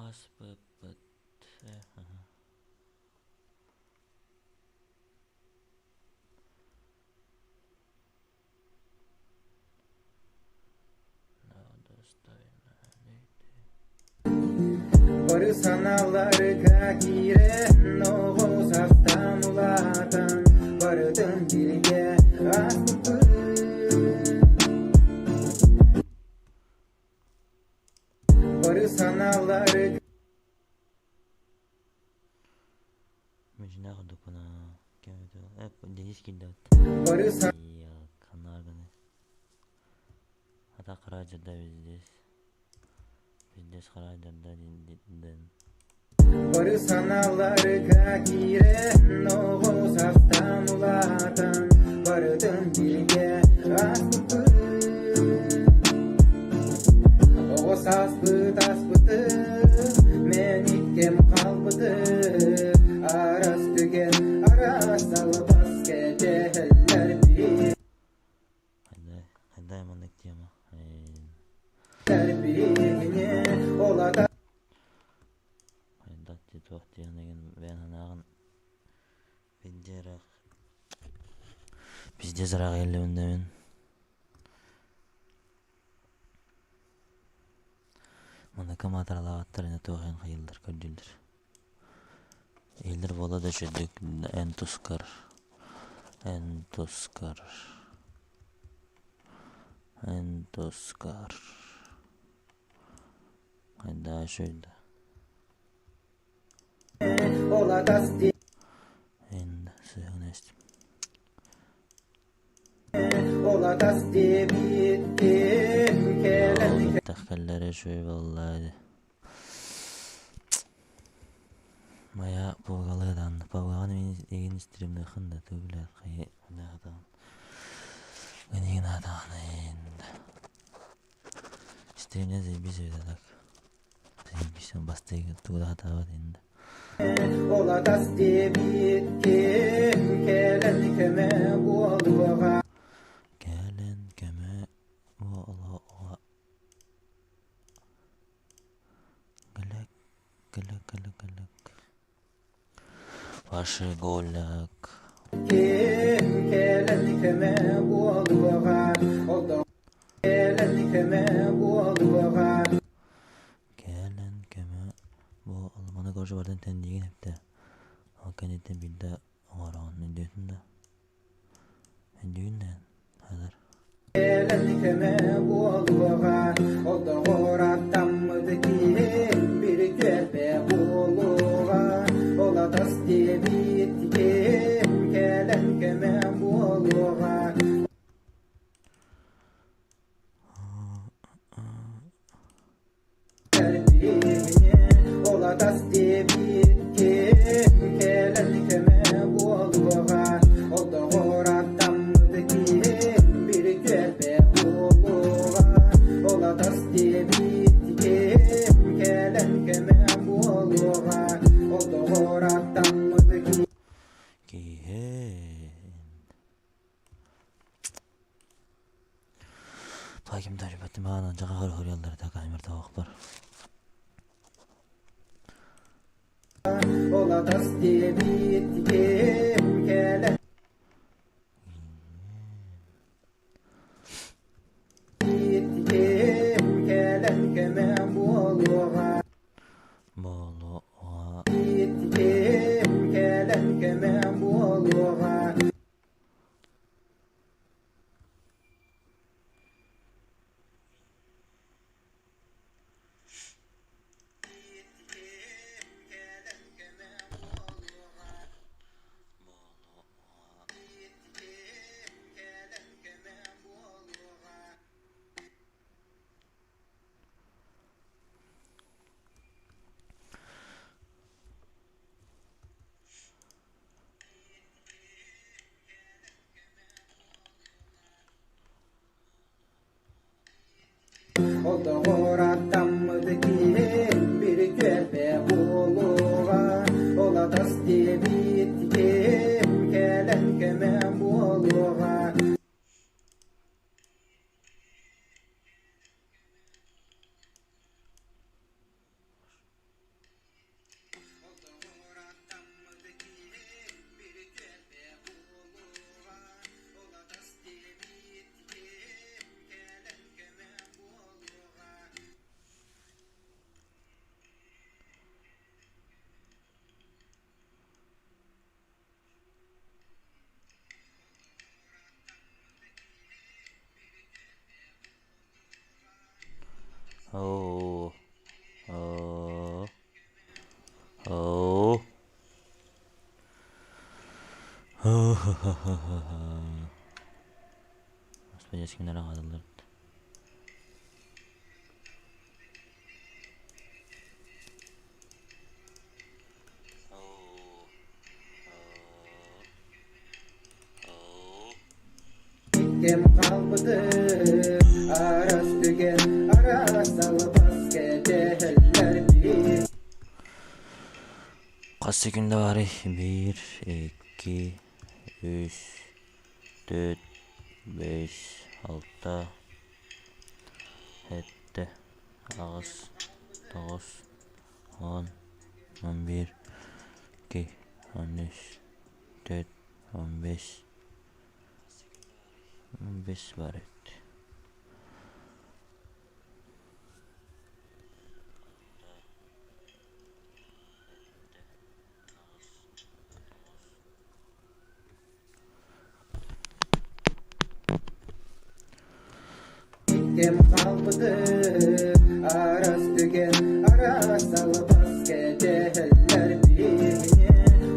Ааспыппыт Бары санааларга киирэн, оҕо састан улаатан, барытын бииргэ ааспыппыт. Бары санааларга Мөдьүнээх ордукпуна Денис киирдэ Бары ханна Ата хараадьырда пиздец. Пиздец хараадьырда ден. Бары санааларга киирэн, оҕо састан улаатан, барытын бииргэ ааспыппыт. Оҕо сааспыт ааспытын, мэниккэм хаалбытын, араас түгэн, араас албас кэтэһэллэр Хайдай маннык тема. Хайдах туох диэн бэйэн санааҕын Пиздец ыраах иһиллибин да мин. Маныка маатыралаабаттар ини туох иһин хайыыллар көрдүүллэр. Иһиллэр буола да үчүгдүк эн тускар, эн тускар, эн тускар. Хайдаа үчүгэй да. Эн сыһыҥна истим. Тэхтэллэрэ үчүгэй буолла дии. Моя пугалыадан пугаҕын игин стримныаххын да туу билэр хайы ханаатаҕын гынигин аатаҕын стримне заебись это так заебись бастыгы тугу да хатаабат инде Олатас диэбиттим кэлэн көмө буолуоҕа кэлэн көмө буолуоҕа Глэк, глэк, глэк, глэк. Ваши голяк. Ким кэлэн көмө буолуоҕа кэлэн көмө буолуоҕа Кэлэн көмө бу алманы короче бардын тэнниигин эптэ. Ол кэнниттэн биирдэ оҥороҕун өйдүөтүн да. Өйдүүгүн да хазар. Кэлэн көмө буолуоҕа Олоҕор аттаммыт киһи бир түөлбэ буолуоҕа Олатас диэбит ким кэлэн көмө буолуоҕа Олатас диэбит ким кэлэн көмө буолуоҕа Олоҕор аттаммыт киһи бир түөлбэ буолуоҕа Олатас диэбит ким кэлэн көмө буолуоҕа Олоҕор аттаммыт киһи Киһи Таким тажибаттымаан анчака хөрүяллар такаймыр тавахпар. Олатас диэбит ким кэлэн ким кэлэн көмө буолуоҕа Буолуоҕа ким кэлэн көмө буолуоҕа Оо, оо, оо. Господи, кимнэр аҕалаллар. Кэм хаалбыты араас түгэн араас албас кэтэһэллэр биир Хас секунда баарый? Биир, икки, үс, түөрт, бэс, алта, сэттэ, аҕыс, тоҕус, уон, 11, икки, 13, түөрт, 15, 15 баар эбит. Кэм хаалбыты араас түгэн араас албас кэтэһэллэр биһиги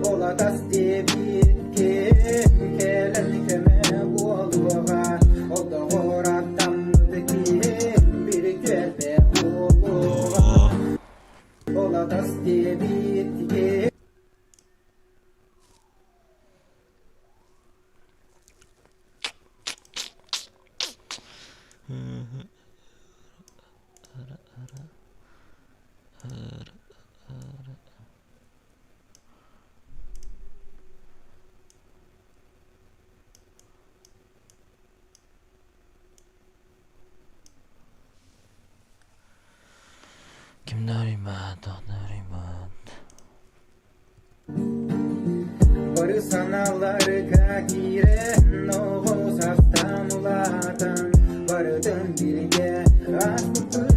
ол атас диэбит ким кэлэн көмө буолуоҕа ол доҕор аттаммыт киһим бир түөлбэ буолуоҕа ол атас диэбит ким Кимнэр ребят, Бары санааларга киирэн оҕо састан улаатан барытын бииргэ ааспыппыт.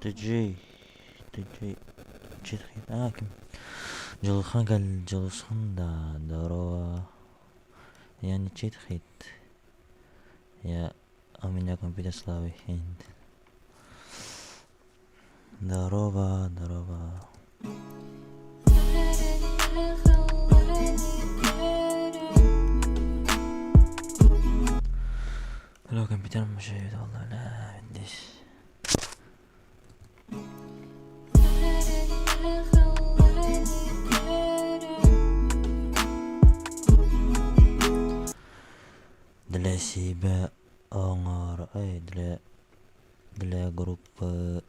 Диджей, диджей, А, ким? Дьылхан кэл, Дьылысхан да, здорово. Я не читхит. Я... У меня компьютер слабый. Здорово, здорово. لو كمبيوتر مش والله لا عنديش. Для себя оҥор для для группы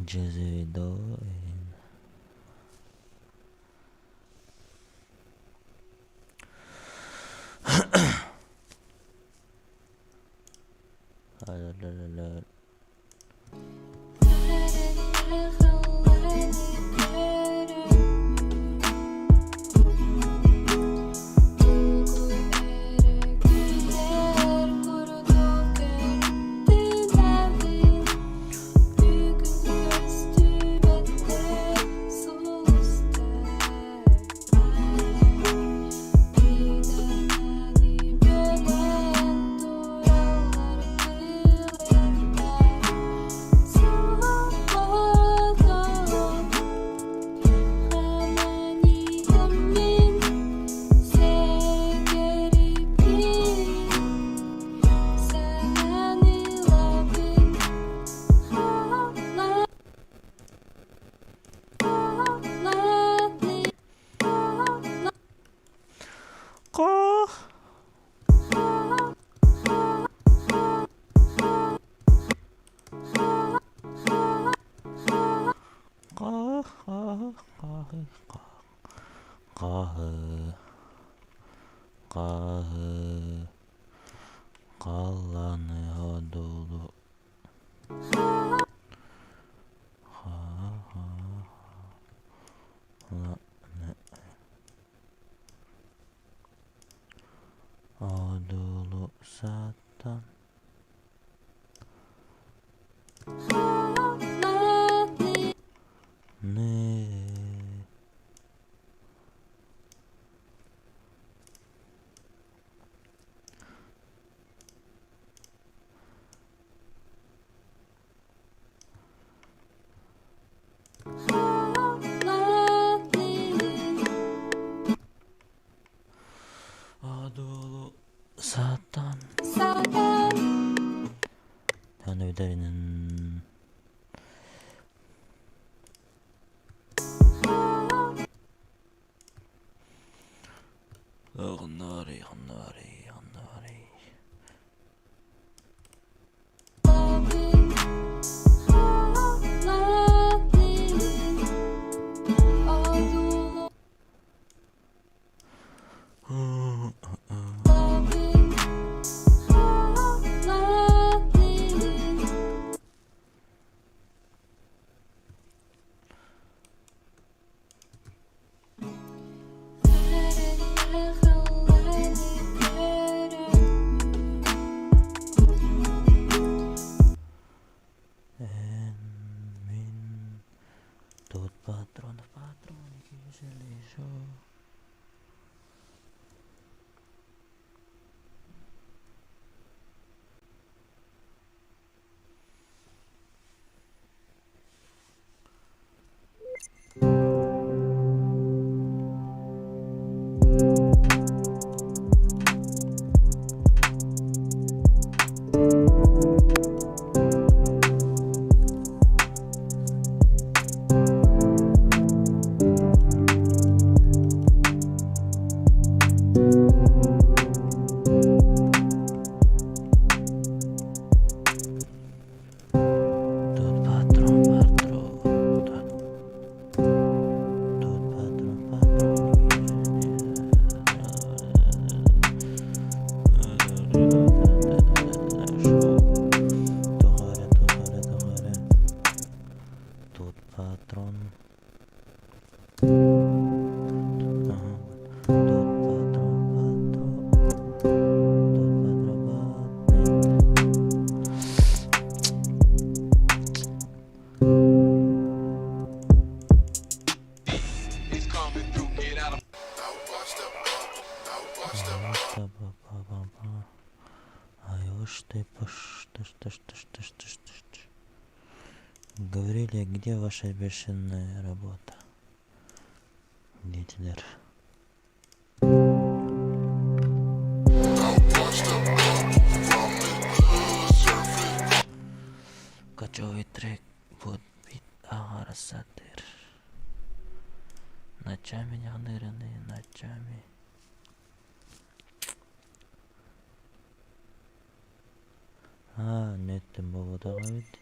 Джезевидо. Қаһы. Хаһы халлааны одуулуу Одуулуу сатан Одуулуу сатан Аны Ханна барый, ханна барый, ханна барый. Эн мин тут патронов патроники железо. Тут патрон, патрон, тут, тут патрон, патрон. Тут патрон. Ага, тут патрон, патрон. Тут патрон, патрон. Говорили, где ваша бешеная работа? Диэтилэр. Кочевой трек вот бит аҕара сатыыр. Ночами ньаҕынырыны, ночами. Аа, нөттүм буолбатах эбит.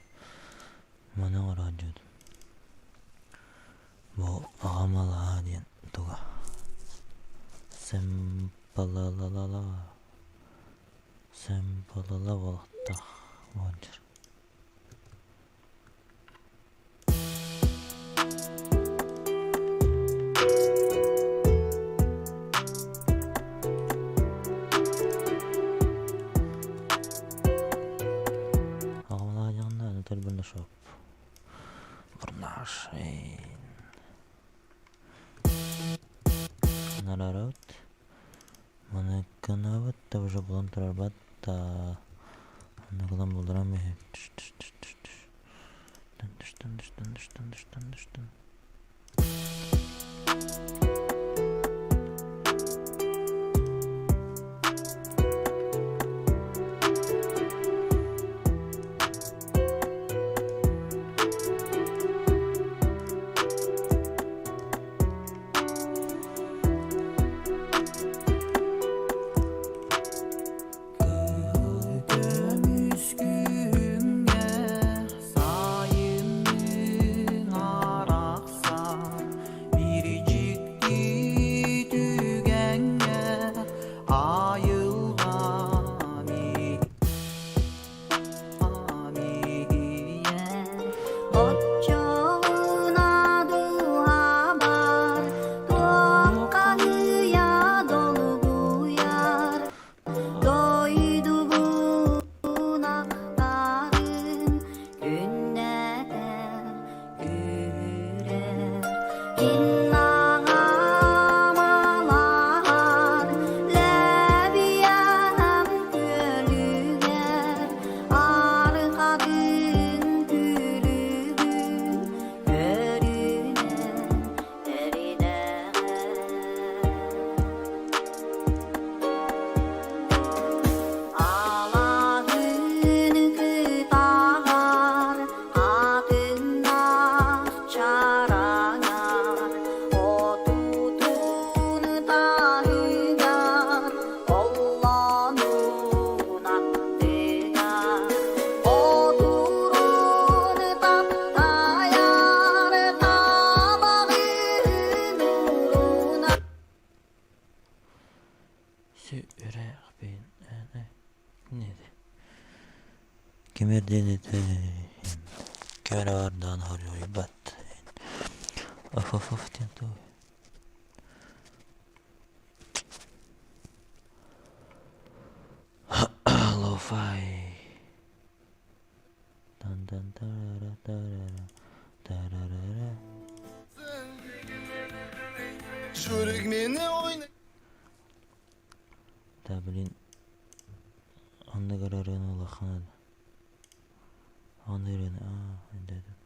Маны оҥорооччубут. Бу аҕам алаһа диэн туга. Сэмпалалала Сэмпалала буолуохтаах буолдьар. Аҕам алаһа диэн Бурнашин. Нарарабыт. Маны гынабыт да уже булан турарбат да. Аны гынан булдурам үһү. Түш түш түш түш түш. Түн түш түн түш түн түш түн түш түн түш түн. Көмүс күһүҥҥэ сайынын арахсар, Биричикти диэн этэ ким эрэ баардаан хоруйбат оф диэн тугуй Lo-fi Да блин оннугар ырыаны улахан аны ырыаны аа өйдөөтүм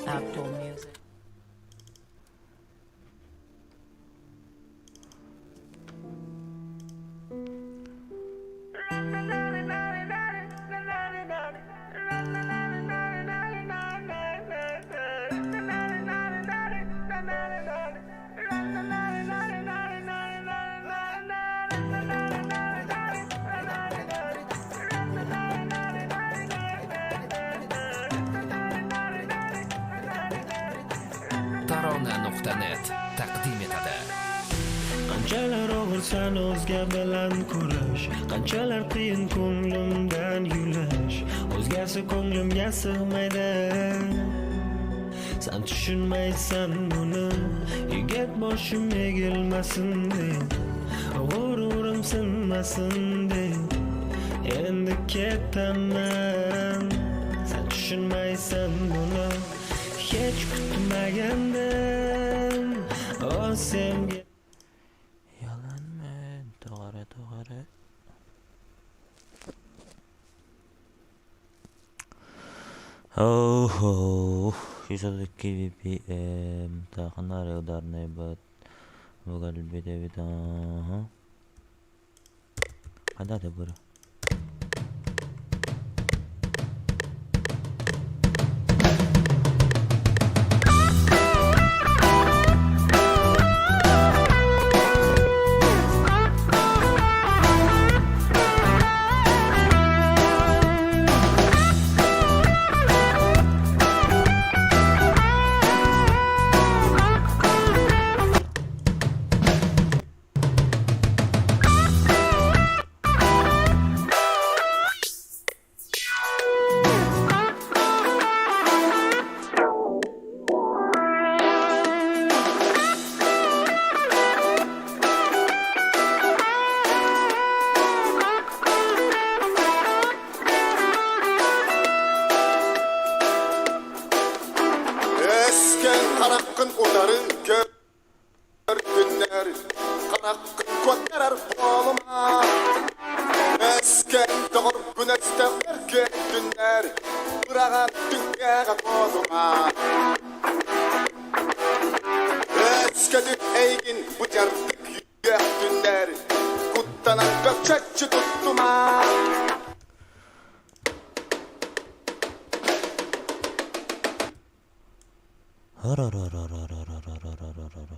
Apple Music. Tarona.net taqdim etadi. Qanchalar og'irsan o'zga bilan ko'rish, Qanchalar qiyin ko'nglimdan yulish, O'zgasi ko'nglimga sig'maydi. San tushunmaysan buni, Yigit boshim egilmasin deb, G'ururim sinmasin deb, Endi ketaman. San tushunmaysan buni, Hech kutmagandim o'zimga. Yalan тоҕо эрэ тоҕо эрэ Оо, 132 BPM таахынаар ударный бат бугалбит эбит ааһа Хайда да бу Эскэн хараххын утары көрдүннэр, Хараххын куоттарар буолума. Эскэн доҕоргун өстөөхтөр күөттүннэр, Быраҕан түҥкэҕэ куотума. Өскөтүн эйигин быдьардык үөхтүннэр, Куттанан бөкчөччү туттума. Ра-ра-ра-ра-ра-ра-ра-ра-ра-ра.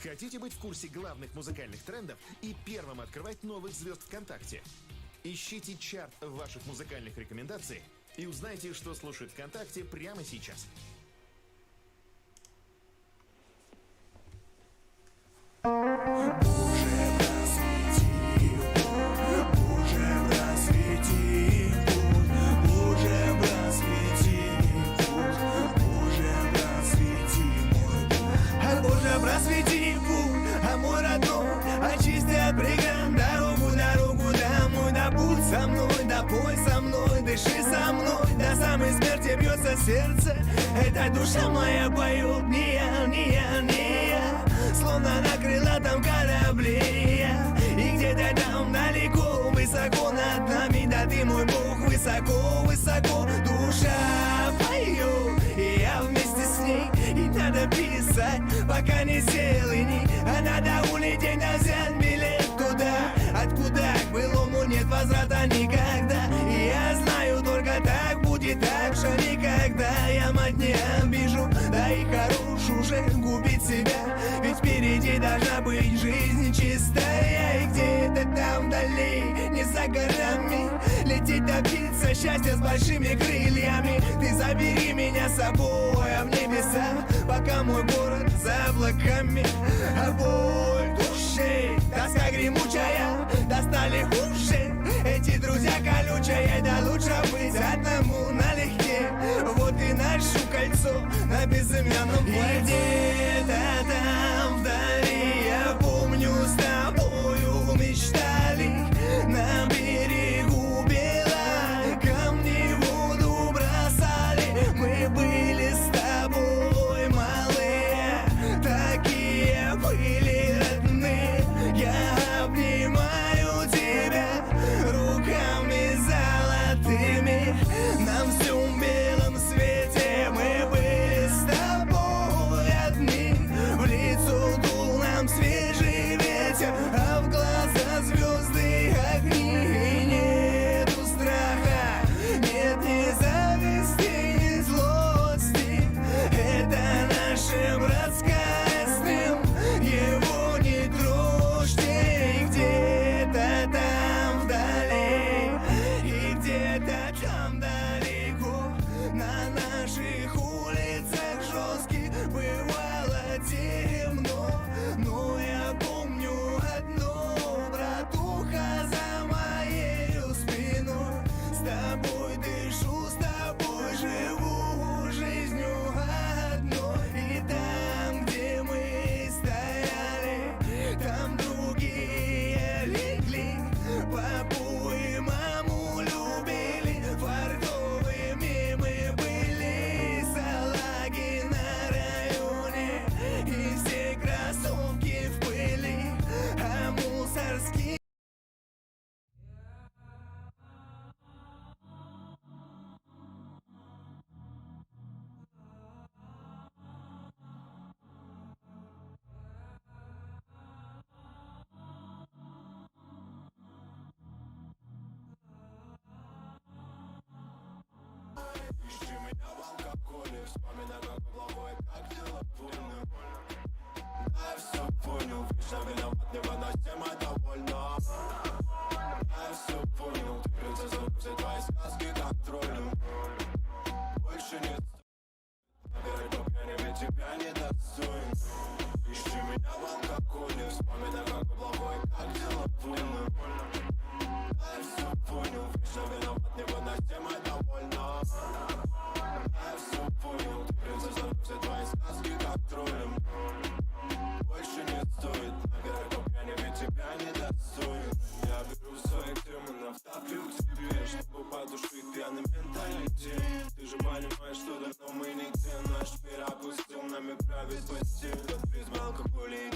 Хотите быть в курсе главных музыкальных трендов и первым открывать новых звезд ВКонтакте? Ищите чарт ваших музыкальных рекомендаций и узнайте, что слушают ВКонтакте прямо сейчас. Боже, просвети путь, Боже, просвети путь, Боже, просвети мой путь. А Боже, просвети путь, а мой родной, очисти от преград дорогу, дорогу домой. Да будь со мной, да пой со мной, дыши со мной, до самой смерти бьется сердце. Эта душа моя поет, не я, не я, не я, словно на крылатом корабле я. И где-то там далеко, высоко над нами, да ты мой бог, высоко, высоко душа поет, и я вместе с ней. И надо писать, пока не сел и не, а надо улететь на взять билет туда, откуда к былому нет возврата никогда. И я знаю, только так будет, так же никогда я мать не обижу, да и хорош уже губить себя, ведь впереди должна быть жизнь чистая. И где-то там вдали, не за горами, летит та птица счастья с большими крыльями. Ты забери меня с собой, а в небеса, пока мой город за облаками. А боль в душе, тоска гремучая, достали уши эти друзья колючие, да лучше быть одному налегке. Вот и ношу кольцо на безымянном пальце. И где-то там вдали, я помню, с тобою мечтали на берегу бела, камни в воду бросали. Мы были с тобой малые, такие были родные. Я обнимаю тебя руками золотыми. На всем белом свете мы были с тобой одни. В лицо дул нам свежий ветер, а в глаза звезды огни. И нету страха, нет ни зависти, ни злости. Это наше братское с ним, его не трожьте. И где-то там вдали, и где-то там далеко, на наших улицах жестких бывало темно. Но я помню одно, братуха, за моею спиной. С тобой дышу, с тобой живу жизнью одной. И там, где мы стояли, там другие легли. Папу и маму любили, фартовыми мы были. Салаги на районе, и все кроссовки в пыли, а мусорские. Ищи меня в алкоголе, вспоминай, какой плохой, как дела понял. Да, я все понял, вечно виноват, невыносимо довольна. Да, я все понял, ты принцесса, все твои сказки контролем. Больше не набирай по пьяни, ведь тебя не достоин. Ищи меня в алкоголе, вспоминай, какой плохой, как дела понял. Да, я все понял, вечно виноват, невыносимо довольна. Да, я все понял, ты принцесса, все твои сказки контролем. Больше не стоит набирать по пьяни, ведь тебя не достоин. Я беру своих демонов, топлю к тебе, чтобы потушить пьяный менталитет. Ты же понимаешь, что давно мы нигде, наш мир опустил, нами правит постель. Под призмой алкоголя и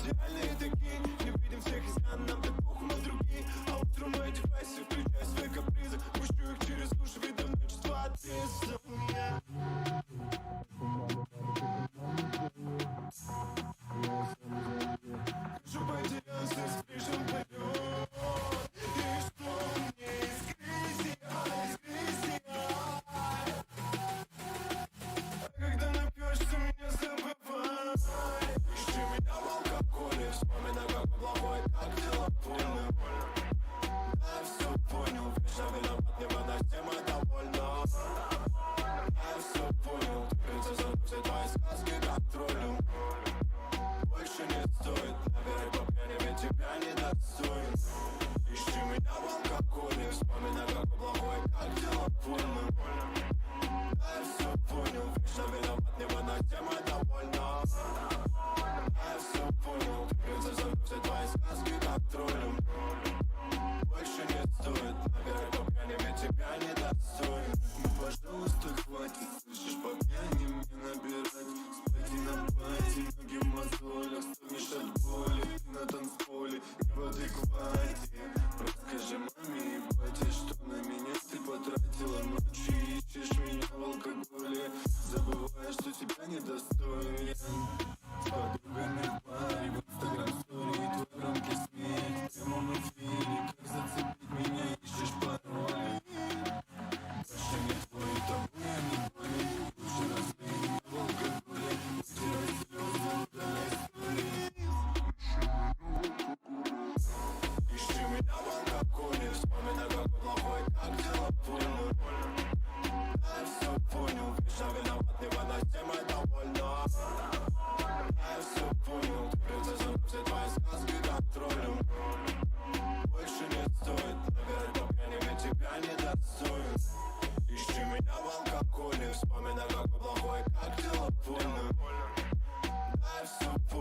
больше не стоит Набирай по пьяни, ведь тебя недостоин Ищи меня в алкоголе Вспоминай, какой плохой, как дела больно Да, я все понял, вечно виноват, невыносимо довольна Да, я все понял, ты принцесса, все твои сказки как тролли.